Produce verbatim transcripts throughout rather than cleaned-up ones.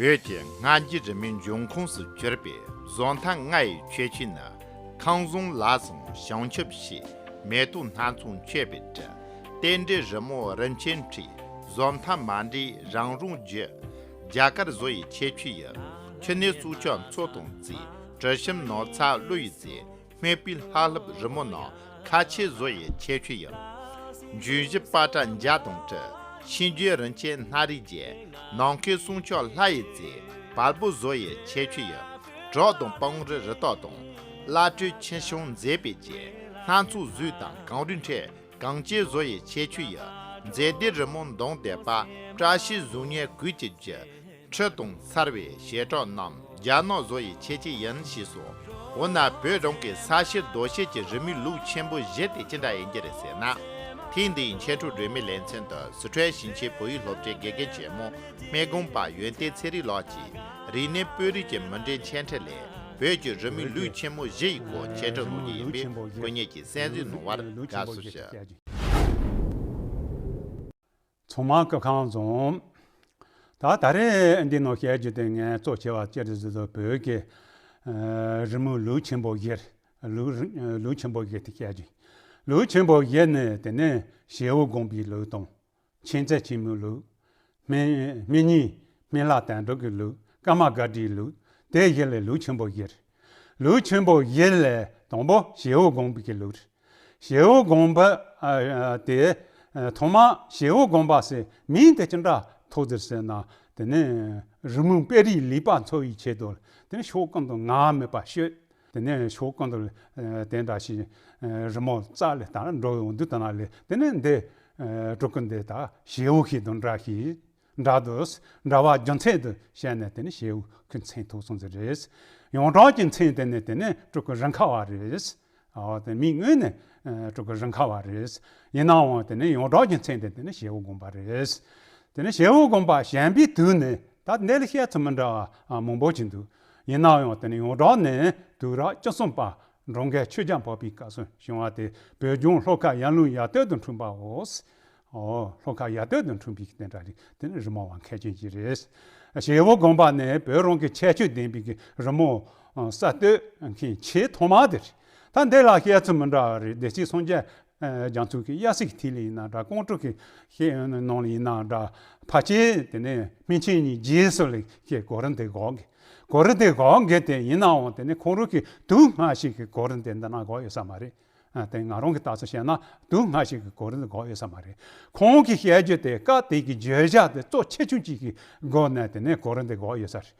བོད་ཀྱི་སྔ་འགྱུར་རི་མོའི་འབྱུང་ཁུངས་སུ་གྱུར་པའི་བཟོ་ལྟ་ལྔ་ཡི་ཁྱད་ཆོས་ནི། ཁང་བཟང་ལ་ཟུངས་བྱང་ཆུབ་ཕྱིར། མེ་ཏོག་སྣ་ཚོགས་མཆོད་པའི་དྲི། རྟེན་འབྲེལ་རི་མོ་རིན་ཆེན་ཁྲི། བཟོ་ལྟ་མ་འདྲེས་རང་རང་རྒྱུ། རྒྱ་གར་བཟོ་ཡི་ཁྱད་ཆོས་ཡི། ཁྱི་སྣའི་གཙུག་ཆག་མཚོ་དང་རྩིས། དྲི་ཞིམ་ནོར་ཚ་ཀླུ་ཡི་རྩེ། སྨད་པའི་ལྷ་ལྷུབ་རི་མོ་རྣམས་ཁ་ཆེ་བཟོ་ཡི་ཁྱད་ཆོས་ཡོད། འབྱུང་བཞི་པ་ཏྲ་འཇའ་དང་བྲལ། ཤིང་རྒྱུད་རིན་ཆེན་སྣ་རིགས་བརྒྱན། ནམ་མཁའི་སྲུང་སྐྱོབ་ལྷ་ཡི་རྩེ། བལ་པོ་བཟོ་ཡི་ཁྱད་ཆོས་ཡོད། བྲག་དང་སྤང་རི་རི་དྭགས་དང་། བླ་སྤྲུལ་ཁྱི་སྤྱང་མཛེས་པའི་རྒྱན། སྣ་ཚོགས་གཟུགས་དང་གངས་རིའི་ཁྲོད། གངས་ཅན་བཟོ་ཡི་ཁྱད་ཆོས་ཡོད། མཛེས་ལྡན་རི་མོ་མདངས་ལྡན་པ། བཀྲ་ཤིས་གཟུགས་བརྙན་གོས་ཀྱི་རྒྱུ། ཁྲི་དང་སར་བའི་ཞལ་གྲངས་རྣམས་རྒྱ་ནག་བཟོ་ཡི་ཁྱད་ཆོས་ཡིན་ཞེས་སོ། འོ་ན་བོད་རང་གི་ས་གཤིས་རྡོ་ཤལ་གྱི་རི་མོའི་ལུགས་ཆེན་པོ་བཞི་དེ་ཅི་འདྲ་ཡིན་རྒྱུ་རེད་ཟེར་ན། ཐེངས་འདིའི་འཆད་ཁྲིད་སྒྲོན་མེའི་ལེ་ཚན་དུ་སི་ཁྲོན་ཞིང་ཆེན་བོད་ཡིག་སློབ་གྲྭའི་དགེ་རྒན་ཆེན་མོ་སྨན་དགོན་པ་ཡོན་ཏན་ཚེ་རིང་ལགས་ཀྱིས་རིག་གནས་དཔོན་རིགས་ཀྱི་མུ་འབྲེལ་འཆད་ཁྲིད་ལས། བོད་ཀྱི་རི་མོའི་ལུགས་ཆེན་མོ་བཞི་ཡི་སྐོར་འཆད་ཁྲིད་གནང་རྒྱུ་ཡིན་པས་སྐུ་ཉིད་ཀྱིས་གསན་གཟིགས་གནང་བར་དགའ་བསུ་ཞུ། ཚང་མ་སྐུ་ཁམས་བཟང་། ད་ད་རེས་འདི་ནང་བཤད་རྒྱུ་དེ་ངས་གཙོ་ཆེ་བ་ཅི་རེད་ཟེར་དུས་བོད་ཀྱི་ཨ་རི་མོའི་ལུགས་ཆེན་པོ་བཞི་རེད། ལུགས་ལུགས་ཆེན་པོ་བཞི་དེ་བཤད་རྒྱུ། ལུགས་ཆེན་པོ་བཞི་ནི་དེ་ནས་ཞེ་བོ་དགོངས་པའི་ལུགས་དང་། མཁྱེན་བརྩེ་ཆེན་མོའི་ལུགས། སྨན་སྨན་གཉིས་སྨན་བླ་དལ་འགྲོ་གི་ལུགས། ཀརྨ་དགའ་བྲིའི་ལུགས། དེ་བཞི་ལས་ལུགས་ཆེན་པོ་བཞི་རེད། ལུགས་ཆེན་པོ་བཞི་ལས་དང་པོ་ཞེ་བོ་དགོངས་པའི་གི་ལུགས་རེད། ཞེ་བོ་དགོངས་པ་ཨ་ཨ་དེ་ཨ་ཐོག་མ་ཞེ་བོ་དགོངས་པ་ཟེར་མིང་དེ་ཅི་འདྲ་ཐོགས་ཟེར་ཟེར་ན། དེ་ནས་རི་མོའི་དཔེ་རིས་ལེགས་པར་འཚོལ་བའི་ཆེད་དུ་དེ་ནས་ཕྱོགས་ཀུན་ཏུ་ངལ་མེད་པར་བྱོན། དེ་ནས་ཕྱོགས་ཀུན་ཏུ་ཨ་དེ་འདྲ་ཞིག་ཨ་རི་མོ་བཙལ་ལས་ད་འགྲོ་ཡོང་དུས་ད་ན་ལས་དེ་ནས་འདི་ཨ་སྤྲུལ་སྐུ་འདི་ད་ཞེ་བོ་ཞིག་དང་འདྲ་ཞིག་འདྲ་འདུག་འདྲ་བ་རྒྱུ་མཚན་དུ་བཤད་ནས་དེ་ནི་ཞེ་བོ་ཁོའི་མཚན་ཐོགས་སོང་ཟེར་རེད། ཡོངས་གྲགས་ཀྱི་མཚན་དེ་ནི་དེ་ནི་སྤྲུལ་སྐུ་རིང་ཁ་བ་རེད། ཨོ་དེ་མིང་དངོས་ནི་ཨ་སྤྲུལ་སྐུ་རིང་ཁ་བ་རེད། ཡིན་ནའང་དེ་ནི་ཡོངས་གྲགས་ཀྱི་མཚན་དེ་དེ་ནི་ཞེ་བོ་དགོངས་པ་རེད། དེ་ནི་ཞེ་བོ་དགོངས་པ་གཞན་པའི་དུས་ནི་ད་འདི་ལ་བཤད་ཚུལ་མི་འདྲ་བ་མང་པོ་ཅིག་འདུག་ཡིན་ནའང་དེ་ནི་ཡོངས་གྲགས་ནི་དུས་རབས་བཅུ་གསུམ་པ་འབྲོང་རྒན་ཆོས་རྒྱལ་འཕགས་པའི་སྐབས་སུ་བྱུང་བ་དེ་བོད་ལྗོངས་ལྷོ་ཁ་ཡར་ཀླུང་ཡར་སྟོད་དུ་འཁྲུངས་པའོ། ཨོ་ལྷོ་ཁ་ཡར་སྟོད་དུ་འཁྲུངས་པའི་དེ་འདྲ་རེད། དེ་ནི་རི་མོ་བ་མཁས་ཅན་ཅིག་རེད། ཞེ་བོ་དགོངས་པ་ནི་བོད་རང་གི་ཁྱད་ཆོས་ལྡན་པའི་གི་རི་མོ་ཨ་གསར་གཏོད་མཁན་ཆེས་ཐོག་མ་དེ་རེད། ད་འདི་ལ་བཤད་ཚུལ་མི་འདྲ་བ་རེད། སྡེ་སྲིད་སངས་རྒྱས་ཨ་རྒྱ་མཚོ་གི་ཡབ་སྲས་ཀྱི་ཐད་ལ་ཡིན་ན་འདྲ། ཀོང་སྤྲུལ་གྱི་བཤད་ནང་ལ་ཡིན་ན་འདྲ། ཕལ་ཆེར་དེ་ནས་སྨིན་བྱེད་གཉིས་རྗེས་སུ་ལ་བཤད་གོ་རིམ་དེ་འགོག་གི་གོ་རིམ་དེ་འགོག་གི་དེ་ཡིན་ནའང་དེ་ནས་ཁོང་རང་གི་དུས་སྔ་ཕྱི་གི་གོ་རིམ་དེ་འདི་ན་འགོག་ཡོད་ས་མ་རེད། ཨ་དེ་ང་རང་གི་རྟགས་སུ་བཤད་ན་དུས་སྔ་ཕྱི་གི་གོ་རིམ་དེ་འགོག་ཡོད་ས་མ་རེད། ཁོང་གིས་བཤད་རྒྱུ་དེ་སྐབས་དེ་གི་བརྗོད་བྱ་དེ་གཙོ་ཆེ་ཆུང་གཅིག་གི་སྒོ་ནས་དེ་ནས་གོ་རིམ་དེ་འགོག་ཡོད་ས་རེད།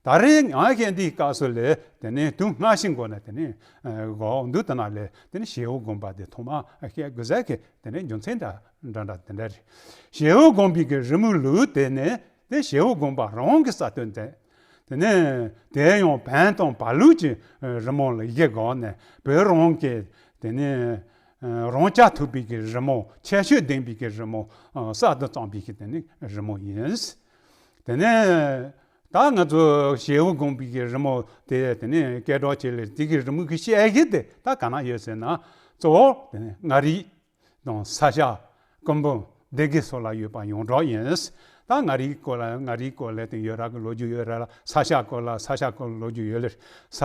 ད་རེས་ང་བཤད་འདིའི་སྐབས་སུ་ལས་དེ་ནས་དུས་སྔ་ཕྱི་སྒོ་ནས་དེ་ནས་ཨ་འགོག་འདུག་དེ་ན་ལས་དེ་ནས་ཞེ་བོ་དགོངས་པ་དེ་ཐོག་མ་བཤད་དགོས་ཟེར་གི་དེ་ནས་རྒྱུ་མཚན་འདྲ་འདྲ་འདྲ་དེ་འདྲ་རེད། ཞེ་བོ་དགོངས་པའི་གི་རི་མོའི་ལུགས་དེ་ནས་དེ་ཞེ་བོ་དགོངས་པ་རང་གི་གསར་གཏོད་མཛད། དེ་ནས་དེ་ཡང་བོན་དང་བལ་ལུགས་ཀྱི་རི་མོ་ལ་གཞི་བཀོད་ནས་བོད་རང་གི་དེ་ནས་རང་རྐྱ་ཐུབ་པའི་གི་རི་མོ། ཁྱད་ཆོས་ལྡན་པའི་གི་རི་མོ་གསར་དུ་བརྩམས་པའི་གི་དེ་ནས་རི་མོ་ཡིན། དེ་ནས་ད་ང་ཚོ་ཞེ་བོ་དགོངས་པའི་གི་རི་མོ་དེ་དེ་ནས་སྐད་གྲགས་ཆེ་ལས་དེ་གི་རི་མོ་གི་དཔྱད་གཞི་དེ་ད་ག་ན་ཡོད་ཟེར་ན། གཙོ་བོ་དེ་ནས་མངའ་རིས་དང་ས་སྐྱ། ཀོང་པོ། སྡེ་དགེ་སོགས་ལ་ཡོད་པ་ཡོངས་གྲགས་ཡིན། ད་མངའ་རིས་སྐོར་ལ་མངའ་རིས་སྐོར་ལ་དེ་ཡོད་ར་གི་ལོ་རྒྱུས་ཡོད་ར་ལ། ས་སྐྱ་སྐོར་ལ་ས་སྐྱ་སྐོར་ལ་ལོ་རྒྱུས་ཡོད་ལེ། ས་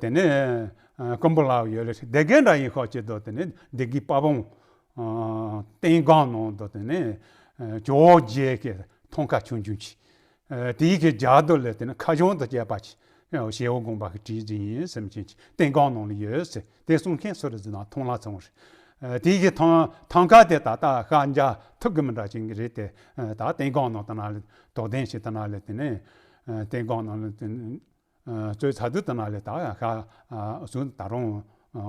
དེ་ནས་ཀོང་པོ་ལ་ཡོད་ལེ། སྡེ་དགེ་འདྲ་ཡིན་ཤོག་ཅེས་དོ། དེ་ནས་སྡེ་དགེ་དཔའ་བོང་སྟེང་སྒང་ནང་དུ་དེ་ནས་ཇོ་བོ་རྗེ་གི་ཐང་ཀ་ཆུང་ཆུང་ཅིག་ཨ་དེའི་གི་རྒྱབ་རྡོ་ལ་དེ་ནི་ཁ་གཞུང་དང་བཅས་པ་ཅིག་ཞེ་བོ་དགོངས་པ་གི་བྲིས་ཟིན་ཡིན་ཟེར་མཁན་ཅིག་སྟེང་སྒང་ནང་ལ་ཡོད་ཟེར། དེ་གསུང་མཁན་སུ་རེད་ཟེར་ན་མཐོང་ལ་ཚང་རེད། ཨ་དེའི་གི་ཐང་ཐང་ཀ་དེ་ད་ལྟ་ཤར་འཇགས་ཐུབ་གི་མི་འདྲ་ཅིག་རེད་དེ། ཨ་ད་སྟེང་སྒང་ནང་དེ་ན་ལ་དོ་ལྡན་ཞིག་དེ་ན་ལ་དེ་ནས་ཨ་སྟེང་སྒང་ནང་ལ་དེ་ཨ་གཙོས་ཚ་དུས་དེ་ན་ལ་ད་ཤར་ཨ་གསུང་ད་རུང་ཨ་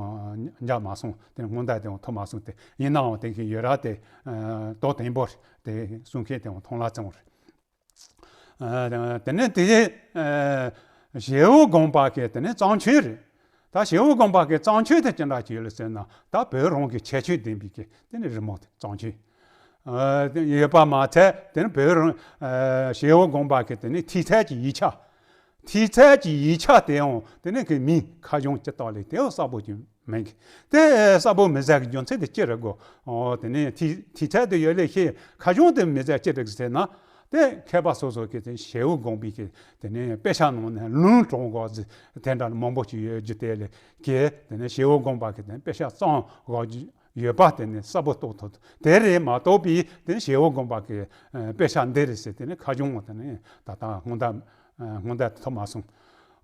འཇགས་མ་སོང་། དེ་སྔོན་བརྡ་དེ་འོང་ཐོབ་མ་སོང་སྟེ། ཡིན་ནའང་དེ་གི་ཡོད་ར་དེ་ཨ་དོ་བརྟན་པོ་རེད། དེ་གསུང་མཁན་དེ་འོང་མཐོང་ལ་ཚང་རེད། ཨ་དེ་ནས་དེ་ཨ་ཞེ་བོ་དགོངས་པ་གི་དེ་ནས་བརྩམས་ཆོས་རེད། ད་ཞེ་བོ་དགོངས་པ་གི་བརྩམས་ཆོས་དེ་ཅི་འདྲ་ཅིག་ཡོད་ལ་ཟེར་ན། ད་བོད་རང་གི་ཁྱད་ཆོས་ལྡན་པའི་གི་དེ་ནས་རི་མོ་དེ་བརྩམས་ཆོས་ཨ་དེ་ཡོད་པ་མ་ཚད། དེ་ནས་བོད་རང་ཨ་ཞེ་བོ་དགོངས་པ་གི་དེ་ནས་ཐིག་ཚད་ཀྱི་ཡིག་ཆ། ཐིག་ཚད་ཀྱི་ཡིག་ཆ་དེའང་དེ་ནས་གི་མིང་ཁ་གཞུང་ཅི་ལྟར་ལས་དེའང་གསལ་པོ་ཅིག་མེད་གི། དེ་གསལ་པོ་མི་གསལ་གི་རྒྱུ་མཚན་དེ་ཅི་རེད་གོ། ཨོ་དེ་ནས་ཐིག་ཐིག་ཚད་དེ་ཡོད་ལས་ཤེས། ཁ་གཞུང་དེ་མི་གསལ་ཅི་རེད་ཟེར་ན། དེ་མཁས་པ་སོ་སོ་གིས་དེ་ཞེ་བོ་དགོན་པའི་གི་དེ་ནས་དཔེ་ཆ་ནང་ནས་ལུང་དྲངས་དགོས་ཟེར་དེ་འདྲ་མང་པོ་ཞིག་ཡོད་རྒྱུ་དེ་ལས་གི་དེ་ནས་ཞེ་བོ་དགོན་པ་གི་དེ་ནས་དཔེ་ཆ་བརྩམས་དགོས་རྒྱུ་ཡོད་པ་དེ་ནས་གསལ་པོ་རྟོགས་ཐུབ། དེ་རེད་མ་གཏོགས་པའི་དེ་ནས་ཞེ་བོ་དགོན་པ་གི་དཔེ་ཆ་འདི་རེད་ཟེར་དེ་ནས་ཁ་བྱང་དེ་ནས་ད་ལྟ་སྔོན་བརྡ་སྔོན་བརྡ་ཐོབ་མ་སོང་།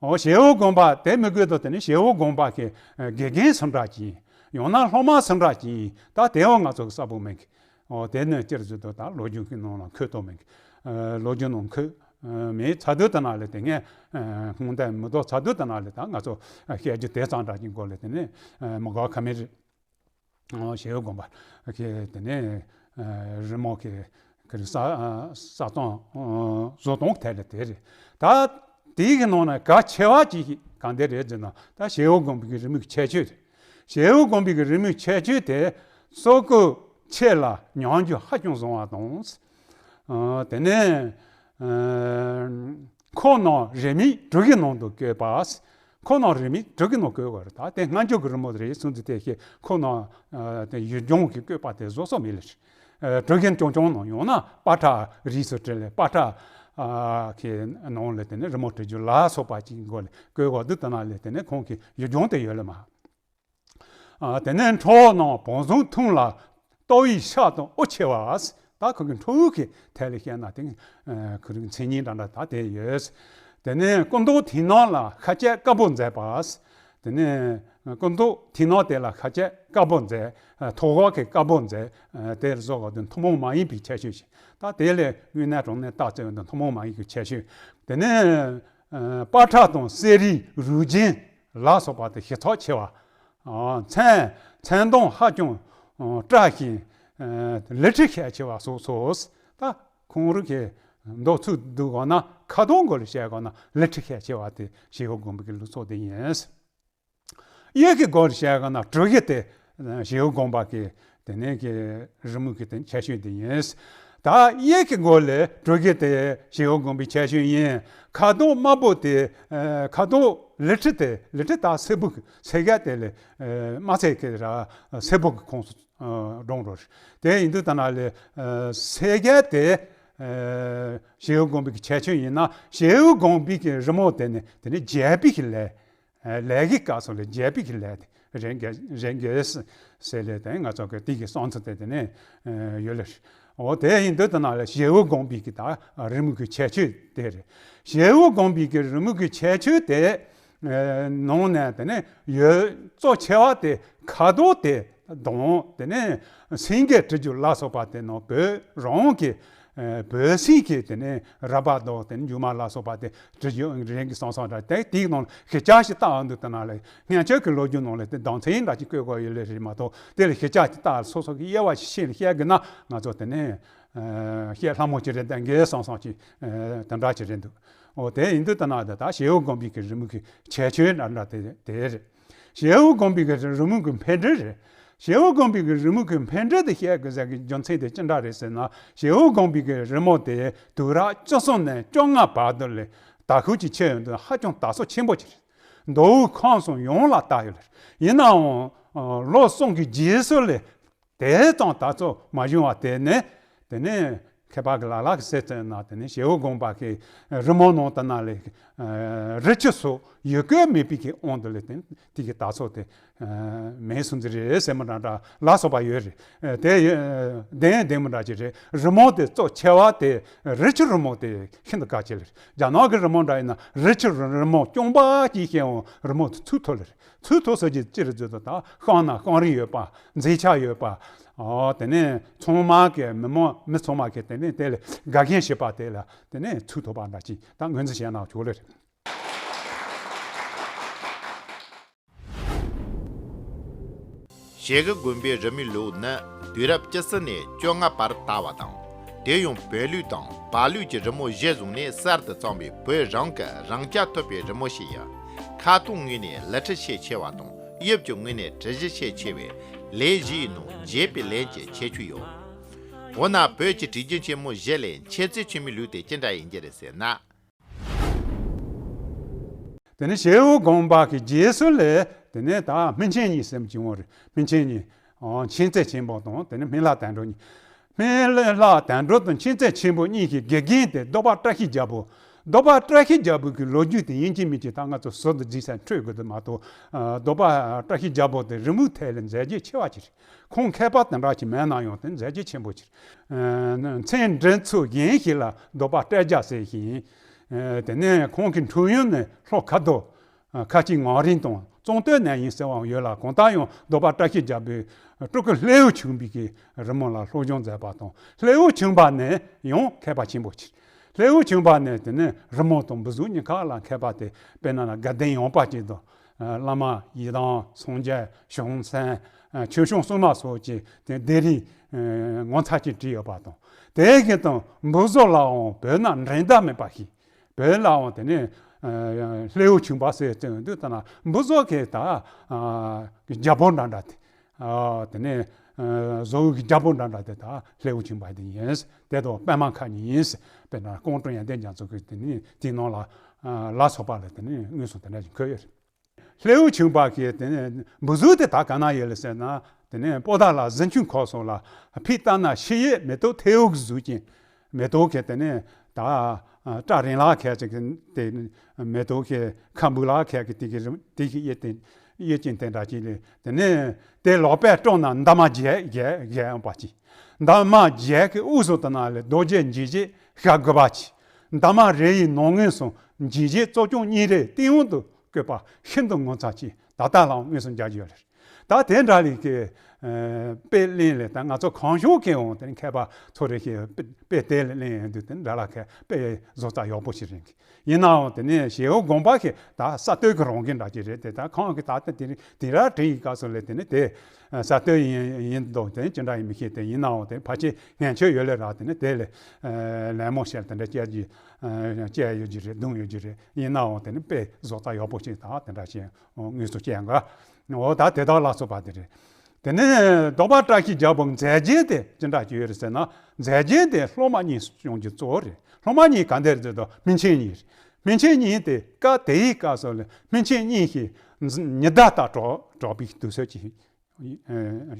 འོ་ཞེ་བོ་དགོན་པ་དེ་མི་དགོས་དོ། དེ་ནས་ཞེ་བོ་དགོན་པ་གི་དགེ་རྒན་སུ་འདྲ་ཅིག་ཡིན། ཡང་ན་སློབ་མ་སུ་འདྲ་ཅིག་ཡིན། ད་དེའང་ང་ཚོ་གི་གསལ་པོ་མེད་གི། འོ་དེ་ནས་སྤྱིར་བརྗོད་དོ་ད་ལོ་རྒྱུས་ཀྱི་ནང་ལ་འཁོད་དོ་མེད་གི། ལོ་རྒྱུས་ནང་འཁོད་མེད་ཚ་དུས་དེ་ན་ལས་དེ་ངས་སྔོན་བརྡ་མི་འདུག་ཚ་དུས་དེ་ན་ལས་ད་ང་ཚོ་བཤད་རྒྱུ་དེ་ཙམ་འདྲ་ཅིག་མགོ་ལས་དེ་ནས་མི་དགོས་ཁ་མེད་རེད། ཞེ་བོ་དགོན་པ་གི་དེ་ནས་རི་མོ་གི་གི་ས་ས་སྟོང་བཟོ་སྟངས་དེ་ལ་དེ་རེད། ད་དེའི་གི་ནང་ནས་གལ་ཆེ་བ་ཅིག་གང་དེ་རེད་ཟེར་ན་ད་ཞེ་བོ་དགོན་པའི་གི་རི་མོའི་ཁྱད་ཆོས་རེད། ཞེ་བོ་དགོན་པའི་གི་རི་མོའི་ཁྱད་ཆོས་དེ་སོ་སྐུ་ཆེ་ལ་ཉམས་འགྱུར་ཧ་ཅང་བཟང་བ་དང་། དེ་ནས་ཁོག་ནང་རེ་མིག་དྲུག་གི་ནང་དུ་བཀོད་པ། ཁོག་ནང་རེ་མིག་དྲུག་གི་ནང་བཀོད་དགོས་རེད། ད་དེ་སྔ་འགྱུར་གྱི་རི་མོ་རེད་གསུངས་ཚུལ་དེ་ཤེས། ཁོག་ནང་དེ་ཡུལ་ལྗོངས་ཀྱི་བཀོད་པ་དེ་བཟོ་སོ་མེད་ལེ། དྲུག་གི་རྐྱང་རྐྱང་ནང་ཡོང་ན་པ་ཏྲ་རིས་སུ་བྲིས་ལེ་པ་ཏྲ་གི་ནང་ལ་དེ་ནས་རི་མོ་བྲི་རྒྱུ་ལ་སོགས་པ་ཅིག་མགོ་ལས་བཀོད་དགོས་འདུག་ད་ན་ལས་དེ་ནས་ཁོང་གི་ཡུལ་ལྗོངས་དེ་ཡོད་ལེ་མ། དེ་ནས་ཁྲོ་བོ་རྣམས་བང་བཟུང་ཐུང་ལ་ལྟོ་ཡི་ཤ་དང་དབུ་ཆེ་བ། ད་ཁོ་གི་ཁྲོ་བོ་གི་ཐད་ལ་བཤད་ན་དེ་ཁོ་རིག་མཚན་ཉིད་འདྲ་འདྲ་ད་དེ་ཡོད། དེ་ནས་སྐུ་མདོག་མཐིང་ནག་ལ་ཤ་བཅད་དཀར་པོ་མཛེས་པ། དེ་ནས་སྐུ་མདོག་མཐིང་ནག་དེ་ལ་ཤ་བཅད་དཀར་པོ་མཛེས། ཐོག་འོག་གི་དཀར་པོ་མཛེས། དེ་བཟོ་བ་དེ་ཐུན་མོང་མ་ཡིན་པའི་ཁྱད་ཆོས་ཤིག་ད་དེ་ལས་དངོས་གནས་དྲང་གནས་རྟགས་བརྩི་བ་དེ་ཐུན་མོང་མ་ཡིན་པའི་ཁྱད་ཆོས། དེ་ནས་པ་ཏྲ་དང་གསེར་རིའི་རུས་རྒྱན་ལ་སོགས་པ་དེ་ཞིབ་ཚགས་ཆེ་བ། མཚན་མཚན་མདངས་ཧ་ཅང་བཀྲ་ཞིང་ལི་ཁྲི་ཤས་ཆེ་བ་སོགས་སོ། ད་ཁོང་རང་གི་མདོ་ཚུགས་བསྡུ་དགོས་ན་ཁ་དོག་སྒོ་ལ་བཤད་དགོས་ན་ལི་ཁྲི་ཤས་ཆེ་བ་དེ་ཞེ་བོ་དགོན་པའི་གི་ལུགས་སྲོལ་དེ་ཡིན། གཡས་ཀྱི་སྒོ་ལ་བཤད་དགོས་ན་དྲུག་གི་དེ་ཞེ་བོ་དགོན་པ་གི་དེ་ནས་གི་རི་མོ་གི་དེ་ཁྱད་ཆོས་དེ་ཡིན། ད་གཡས་ཀྱི་སྒོ་ལས་དྲུག་གི་དེ་ཞེ་བོ་དགོན་པའི་ཁྱད་ཆོས་ཡིན། ཁ་དོག་དམར་པོ་དེ་ཁ་དོག་ལི་ཁྲི་དེ་ལི་ཁྲི་ད་སེར་པོ་གི་སེར་ག་དེ་ལས་དམར་ཚད་གི་ར་སེར་པོ་གི་ཁོངས་སུ་འགྲོ་འགྲོ་རེད། དེ་ཡིན་དུས་ད་ན་ལས་སེར་ག་དེ་ཞེ་བོ་དགོན་པའི་གི་ཁྱད་ཆོས་ཡིན་ན་ཞེ་བོ་དགོན་པའི་གི་རི་མོ་དེ་ནི་དེ་ནི་རྒྱས་པའི་གི་ལས། ལས་ཀྱི་སྐབས་སུ་ལས་རྒྱས་པའི་གི་ལས་དེ་རེད་འགས་རེད་འགས་ཟེར་ལས་དེ་ང་ཚོ་གི་དེ་གི་བསམ་ཚུལ་དེ་དེ་ནས་ཡོད་ལེ། འོ་དེ་ཡིན་དུས་ད་ན་ལས་ཞེ་བོ་དགོན་པའི་གི་ད་རི་མོ་གི་ཁྱད་ཆོས་དེ་རེད། ཞེ་བོ་དགོན་པའི་གི་རི་མོ་གི་ཁྱད་ཆོས་དེ་ནང་ནས་དེ་ནས་ཡོད་གཙོ་ཆེ་བ་དེ་ཁ་དོག་དེ་དང་དེ་ནས་སེང་གེ་བྲི་རྒྱུ་ལ་སོགས་པ་དེ་ནང་བོད་རང་གི་བོད་སེང་གེ་དེ་ནས་ར་བ་དང་དེ་ནས་མཇུག་མ་ལ་སོགས་པ་དེ་བྲི་རྒྱུ་རེད་གི་བསམ་བསམ་འདྲ་དེ་དེའི་ནང་ལ་ཞིབ་ཆ་ཞིག་བལྟ་འོང་དུས་ད་ན་ལས་སྔོན་ཆད་ཀྱི་ལོ་རྒྱུས་ནང་ལས་དེ་ཟླ་མཚན་འདྲ་ཅིག་བཀོད་དགོས་ཡོད་ལེ་རེད་མ་གཏོགས་དེ་ལས་ཞིབ་ཆ་ཞིག་བལྟ་སོ་སོ་གི་དབྱེ་བ་ཞིག་ཤེས་ལ་བཤད་དགོས་ན་ང་ཚོ་དེ་ནས་བཤད་སླ་མོ་ཅིག་རེད་དེ་འགས་བསམ་བསམ་ཅིག་དེ་འདྲ་ཅིག་རེད་འདུག་འོ་དེ་ཡིན་དུས་ད་ན་ད་ད་ཞེ་བོ་དགོན་པའི་གི་རི་མོ་གི་ཁྱད་ཆོས་འདྲ་འདྲ་དེ་དེ་རེད། ཞེ་བོ་དགོན་པའི་གི་རི་མོ་གི་འཕེལ་འགྲིབ་རེད། ཞེ་བོ་དགོན་པའི་གི་རི་མོ་གི་འཕེལ་འགྲིབ་དེ་བཤད་དགོས་ཟེར་གི་རྒྱུ་མཚན་དེ་ཅི་འདྲ་རེད་ཟེར་ན་ཞེ་བོ་དགོན་པའི་གི་རི་མོ་དེ་དུས་རབས་བཅུ་གསུམ་ནས་བཅོ་ལྔ་བར་དུ་ལས་དར་ཁུལ་གྱི་ཆེ་ཡོང་དུས་ཧ་ཅང་དར་སོ་ཆེན་པོ་ཅིག་རེད། མདོ་དབུས་ཁམས་གསུམ་ཡོངས་ལ་དར་ཡོད་ལེ། ཡིན་ནའང་ལོ་གསུམ་གྱི་རྗེས་སུ་ལས་དེ་ཙམ་དར་སོ་མ་བྱུང་བ་དེ་ནས་དེ་ནས་མཁས་པ་གི་ལ་ལ་གི་སེ་བཙན་ན་དེ་ནས་ཞེ་བོ་དགོན་པ་གི་རི་མོ་ནང་དུ་ན་ལས་རི་ཆུ་སོགས་ཡུལ་བཀོད་མེད་པའི་གི་དབང་དུ་ལས་དེ་དེ་གི་དར་སོ་དེ་མེད་སོང་ཟིག་རེད་ཟེར་མི་འདྲ་འདྲ་ལ་སོགས་པ་ཡོད་རེད། དེ་ལྡན་ལྡན་མི་འདྲ་ཅིག་རེད། རི་མོ་དེ་གཙོ་ཆེ་བ་དེ་རི་ཆུ་རི་མོ་དེ་ཤིན་ཏུ་གལ་ཆེ་ལེ། རྒྱ་ནག་གི་རི་མོ་འདྲ་ཡིན་ན་རི་ཆུ་རི་མོ་རྐྱང་པ་ཅིག་བཤད་འོང་རི་མོ་དེ་ཚུགས་ཐུབ་ལེ་རེད། ཚུགས་ཐུབ་ཟེར་གྱི་ཅི་རེད་ཟེར་དུས་ད་ཤང་ན་ཤང་རིགས་ཡོད་པ་མཛེས་ཆ་ཡོད་པ། ཨོ་དེ་ནས་ཚང་མ་གི་མི་མང་མི་ཚང་མ་གི་དེ་ནས་དེ་ལ་དགའ་མཁན་ཞིག་པ་དེ་ལ་དེ་ནས་ཚུགས་ཐུབ་པ་འདྲ་ཅིག་ད་ངོས་འཛིན་བྱས་ན་ཆོག་ལེ་རེད། ཞེ་བོ་དགོན་པའི་རི་མོའི་ལུགས་ནི་དུས་རབས་བཅུ་གསུམ་ནས་བཅོ་ལྔ་བར་དར་བ་དང་། དེ་ཡང་བོད་ལུགས་དང་བལ་ལུགས་ཀྱི་རི་མོ་གཞིར་བཟུང་ནས་གསར་དུ་བརྩམས་པའི་བོད་རང་གི་རང་རྐྱ་ཐུབ་པའི་རི་མོ་ཞིག་ཡིན། ཁ་དོག་ངོས་ནས་ལི་ཁྲི་ཤས་ཆེ་བ་དང་དབྱིབས་ཀྱི་ངོས་ནས་གྲུ་བཞི་ཤས་ཆེ་བས་ལས་བཞིའི་ནང་རྒྱས་པའི་ལན་གྱི་ཁྱད་ཆོས་ཡོད། འོ་ན་བོད་ཀྱི་བྲིས་རྒྱུན་ཆེན་མོ་བཞི་ལས་མཆེ་བརྩེགས་ཆེན་མོའི་ལུགས་དེ་ཅི་འདྲ་ཡིན་རྒྱུ་རེད་ཟེར་ན། དེ་ནས་ཞེ་བོ་དགོན་པ་གི་རྗེས་སུ་ལས་དེ་ནས་ད་སྨིན་ཆེན་གཉིས་ཟེར་གྱི་ཡོད་རེད། སྨིན་ཆེན་གཉིས། ཨོ་མཁྱེན་བརྩེ་ཆེན་པོ་དང་དེ་ནས་སྨིན་བླ་དལ་འགྲོ་གཉིས། སྨན་བླ་དོན་གྲུབ་དང་མཁྱེན་བརྩེ་ཆེན་པོ་གཉིས་ཀྱི་དགེ་རྒན་དེ་གདོལ་པ་བཀྲ་ཤིས་རྒྱལ་པོ། གདོལ་པ་བཀྲ་ཤིས་རྒྱལ་པོ་གི་ལོ་རྒྱུས་དེ་ཡིན་གཅིག་མིན་གཅིག་ད་ང་ཚོ་ཟུར་དུ་རྫིག་སར་འཕྲོད་དགོས་དུ་མ་གཏོགས། ཨ། གདོལ་པ་བཀྲ་ཤིས་རྒྱལ་པོ་དེ་རི་མོའི་ཐད་ལ་མཛད་རྗེས་ཆེ་བ་ཅིག་རེད། ཁོང་མཁས་པ་དེ་འདྲ་ཅིག་མེད་ན་ཡང་དེ་མཛད་རྗེས་ཆེན་པོ་ཅིག་རེད། ཨ། མཚན་འབྲེལ་ཚུལ་གཞན་ཞིག་ལ་གདོལ་པ་བཀྲ་རྒྱལ་ཟེར་ཞིང་། ཨ། དེ་ནས་ཁོང་གི་འཁྲུངས་ཡུལ་ནི་ལྷོ་ཁ་རྡོ། ཁ་ཆེ་ངག་རིང་དང་གཙང་སྟོད་ནས་ཡིན་ཟེར་བའང་ཡོད་ལ། གང་ལྟར་ཡང་གདོལ་པ་བཀྲ་ཤིས་རྒྱལ་པོས་སྤྲུལ་སྐུ་ལྷའི་བུ་ཆུང་པའི་གི་རི་མོ་ལ་སློབ་སྦྱོང་མཛད་པ་དང་། ལྷའི་བུ་ཆུང་པ་ནས་ཡང་མཁས་པ་ཆེན་པོ་ཅིག་ལྷའི་བུ་ཆུང་པ་ནས་དེ་ནས་རི་མོ་དང་འབུར་གཟུགས་གཉིས་ཀ་ལ་མཁས་པ་དེ། དཔེར་ན་དགའ་ལྡན་ཡངས་པ་ཅན་དང་། བླ་མ་ཡི་དམ་སངས་རྒྱས་བྱང་སེམས། ཆོས་སྐྱོང་སྲུང་མ་སོགས་ཀྱི་དེ་སྡེ་རིས་ངོ་མཚར་ཅན་བྲིས་ཡོད་པ་དང་། དེ་གི་དང་འབུར་གཟུགས་ལའང་བོད་ན་འགྲན་ཟླ་མེད་པ་ཞིག་བོད་ལའང་དེ་ནས་ལྷའི་བུ་ཆུང་པ་ཟེར་བརྩི་འདུག་ད་ན་འབུར་གཟུགས་ཀྱི་ད་རྒྱལ་པོ་འདྲ་འདྲ་དེ། དེ་ནས་བཟོ་བོའི་རྒྱལ་པོ་འདྲ་འདྲ་དེ་ད་ལྷའི་བུ་ཆུང་པ་དེ་ཡིན། དེ་དང་པདྨ་མཁའ་གཉིས་ཡིན། དཔེར་ན་ཀོང་སྤྲུལ་ཡོན་ཏན་རྒྱ་མཚོ་གི་དེ་ནས་དེའི་ནང་ལ་ལ་སོགས་པ་ལ་དེ་ནས་དངོས་སུ་དེ་འདྲ་ཞིག་འཁོད་ཡོད་རེད། ལྷའི་བུ་ཆུང་པ་གིས་དེ་ནས་འབུར་གཟུགས་དེ་ད་ག་ན་ཡོད་ལ་ཟེར་ན། དེ་ནས་པོ་ཏཱ་ལ་གཟིམ་ཆུང་ཁོག་སོགས་ལ་ཕེབས་ལྟ་ན་ཕྱི་ཡི་མེ་ཏོག་ཐལ་བུ་གཟུགས་ཅན། མེ་ཏོག་གི་དེ་ནས་ད་སྐྲ་རིང་ལ་ཁད་ཅིག་དེ། མེ་ཏོག་གི་ཁ་འབུ་ལ་ཁད་ཀྱི་དེ་གི་རིམ་དེ་གི་གཡས་དེ་གཡས་ཀྱི་དེ་འདྲ་ཅིག་ལས། དེ་ནས་དེ་ལོག་པས་དཀྲོགས་ན་འདབ་མ་བརྒྱད་བརྒྱད་བརྒྱད་ཡོང་པ་ཅིག་འདབ་མ་བརྒྱད་ཀྱི་དབུས་སུ་དེ་ན་ལས་རྡོ་རྗེ་འཇིགས་བྱེད་ཞབས་དགུ་པ་ཅིག་འདབ་མ་རེ་ཡི་ནང་ངོས་སུ་འཇིགས་བྱེད་གཙོ་སྐྱོང་གཉིས་རེ་སྟེང་འོག་ཏུ་བཀོད་པ་ཤིན་ཏུ་ངོ་མཚར་ཅིག་ད་ལྟ་ལའང་དངོས་སུ་མཇལ་རྒྱུ་ཡོད་རེད། ད་དེ་འདྲ་ལས་ཀྱི་དཔེ་ལེན་ལས། ད་ང་ཚོ་གང་བྱུང་གི་འོང་དེ་མཁས་པ་ཚོ་རེ་ཞིག་དཔེ་དེ་ལ་ལེན་ཡོང་དུས་དེ་འདྲ་ལ་མཁས་དཔེ་བཟོ་ལྟ་ཡག་པོ་ཞིག་རེད། ཡིན་ནའང་དེ་ནས་ཞེའུ་དགོངས་པ་ཞིག་ད་གསར་གཏོད་ཀྱི་རང་འགན་འདྲ་ཅིག་རེད་དེ། ད་ཁོང་གིས་ད་ལྟ་དེ་དེ་ར་བྲིས་ཡི་སྐབས་སུ་ལས་དེ་ནས་དེ་གསར་གཏོད་ཡིན་ཡིན་མདོག་དེ་ཅི་འདྲ་ཡིན་མི་ཤེས་དེ། ཡིན་ནའང་དེ་ཕལ་ཆེར་ངན་ཆོས་ཡོད་ལས་ར་དེ་ནས་དེ་ལས་ལད་མོ་བཤད་དེ་འདྲ་བྱས་རྒྱུ་བྱས་ཡོད་རྒྱུ་རེད། བརྡུངས་ཡོད་རྒྱུ་རེད། ཡིན་ནའང་དེ་ནས་དཔེ་བཟོ་ལྟ་ཡག་པོ་ཞིག་ད་དེ་འདྲ་བྱས། ཨོ། དངོས་སུ་སྐྱེ་འགའ། ཨོ། ད་དེ་དག་ལ་སོགས་པ་དེ་རེད། དེ་ནས་གདོལ་པ་བཀྲ་ཤིས་རྒྱལ་པོ་མཛད་རྗེས་དེ་ཅི་འདྲ་ཅིག་ཡོད་རེད་ཟེར་ན། མཛད་རྗེས་དེ་སློབ་མ་གཉིས་སྐྱོང་རྒྱུ་གཙོ་བོ་རེད། སློབ་མ་གཉིས་ག་འདྲ་རེད་ཟེར་དུས་སྨིན་ཆེན་གཉིས་རེད། སྨིན་ཆེན་གཉིས་དེ་སྐབས་དེའི་སྐབས་སུ་ལ་སྨིན་ཆེན་གཉིས་ཀྱིས་ཉི་ཟླ་ལྟར་གྲགས་གྲགས་པའི་དུས་ཚོད་ཅིག་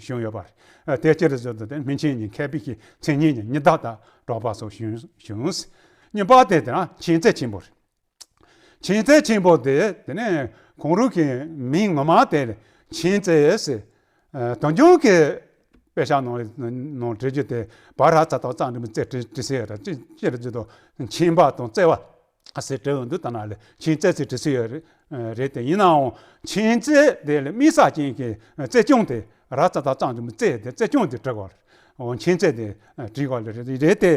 བྱུང་ཡོད་པ་རེད། དེ་ཅི་རེད་ཟེར་དུས་དེ་སྨིན་ཆེན་གཉིས་མཁས་པའི་མཚན་སྙན་གྱི་ཉི་ཟླ་ལྟར་གྲགས་པ་སོགས་བྱུང་བྱུང་། གཉིས་པ་དེ་དེ་ན་མཁྱེན་བརྩེ་ཆེན་པོ་རེད། མཁྱེན་བརྩེ་ཆེན་པོ་དེ་དེ་ནས་ཁོང་རང་གི་མིང་ངོ་མ་དེ་ལ་མཁྱེན་བརྩེ་ཟེར། ཨ། དོན་ཆུང་གི་དཔེ་ཆ་ནང་ནང་བྲིས་རྒྱུ་དེ་བ་ར་ཙ་ཏོ་ཙ་འགྲེང་བུ་རྩེ་བྲིས་བྲིས་ཟེར་ཡོད་ར། ཅི་ཅི་རེད་ཟེར་དུས་མཁྱེན་པ་དང་བརྩེ་བ་ཟེར་བྲིས་ཡོང་དུས་ད་ན་ལས་མཁྱེན་བརྩེ་ཟེར་བྲིས་ཟེར་ཡོད་རེད། རེད་དེ། ཡིན་ནའང་མཁྱེན་བརྩེ་དེ་ལ་དམིགས་བསལ་ཅན་གྱི་བརྩེ་སྐྱོང་དེ། ར་ཙ་ཏོ་ཙ་འགྲེང་བུ་རྩེ་དེ་བརྩེ་སྐྱོང་དེ་བྲིས་དགོས་རེད། འོ། མཁྱེན་བརྩེ་དེ་བྲིས་དགོས་རེད། རེད་དེ།